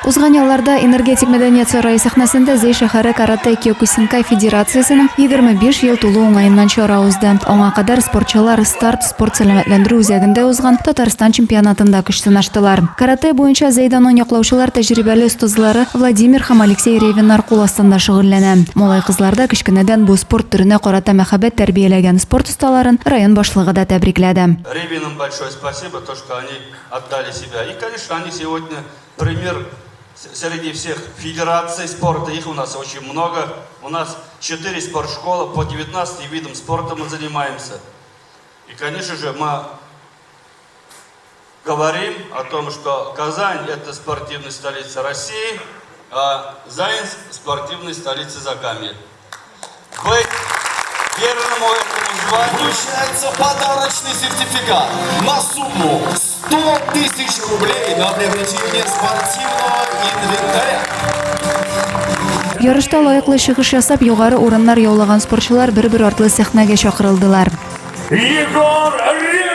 Узган ялларда Энергетик мәдәният сарае сәхнәсендә Зәй шәһәре каратэ киокусинкай федерациясенең 25 ел тулу уңаеннан чара узды. Аңа кадәр спортчылар Старт спорт сәламәтләндерү үзәгендә узган Татарстан чемпионатында көч сынаштылар. Каратэ буенча Зәй данын яклаучылар тәҗрибәле остазлары Владимир һәм Алексей Ревиннар кул астында шөгыльләнә. Малай-кызларда кечкенәдән бу спорт төренә карата мәхәббәт тәрбияләгән спорт осталарын район башлыгы да тәбрикләде. Ревинам большое спасибо, то, что они отдали себя. И, конечно, они сегодня пример среди всех федераций спорта. Их у нас очень много. У нас 4 спортшколы по 19 видам спорта мы занимаемся. И, конечно же, мы говорим о том, что Казань – это спортивная столица России, а Заинск – спортивная столица Закамья. Быть верному этому званию. Вручается подарочный сертификат на сумму 100 тысяч рублей на приобретение спортивного инвентаря. Ярышта лаеклы чыгыш ясап, югары урыннар яулаган спортчылар бер-бер артлы сәхнәгә чакырылдылар. Егор Ревин!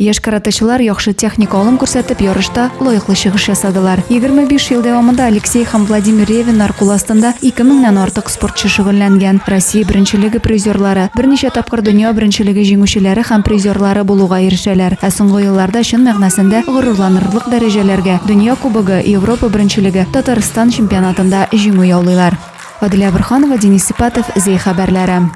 Яшь каратэчылар яхшы техник алым күрсәтеп, ярышта лаеклы чыгыш ясадылар. 25 ел дәвамында Алексей һәм Владимир Ревиннар кул астында 2000 нән артык спортчы шөгыльләнгән. Россия беренчелеге призерлары, берничә тапкыр дөнья беренчелеге җиңүчеләре һәм призерлары булуга ирешәләр. Ә соңгы елларда чын мәгънәсендә горурланырлык дәрәҗәләргә, Дөнья кубогы, Европа беренчелеге, Татарстан чемпионатында җиңү яулыйлар. Аделя Борһанова, Денис Сипатов, Зәй хәбәрләре.